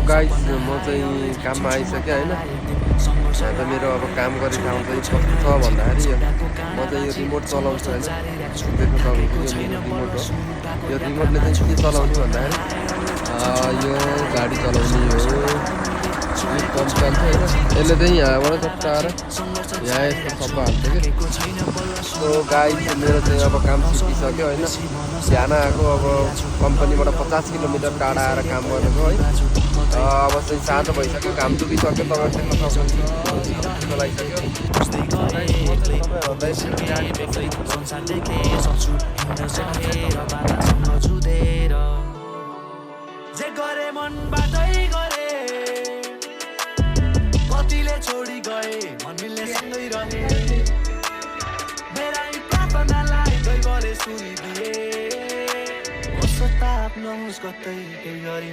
Guys म चाहिँ काममा आइसकेँ होइन। यहाँ त मेरो अब काम गर्ने ठाउँ चाहिँ कस्तो छ भन्दाखेरि म चाहिँ यो रिमोट चलाउँछु होइन। देख्न सक्नुहुन्छ यो मेरो रिमोट हो। यो रिमोटले चाहिँ के चलाउने भन्दाखेरि यो गाडी चलाउने हो। यो पम्प चाल्छ होइन। यसले चाहिँ यहाँबाट चट्टाएर यहाँ यस्तो सबै हाल्छ कि। सो गाइस मेरो चाहिँ अब काम सिकिसक्यो होइन। बिहान आएको अब कम्पनीबाट 50 किलोमिटर टाढा आएर काम गरेको है। अब चाहिँ साँझ भइसक्यो, घाम डुबिसक्यो। तपाईँ देख्न सक्नुहुन्छ लगाइसक्यो। कतिले छोडी गए मन मिल्ने सँगै रहे मेरा यी प्रार्थनालाई दैवले सुनिदिए म सताप नहोस् कतै केही गरी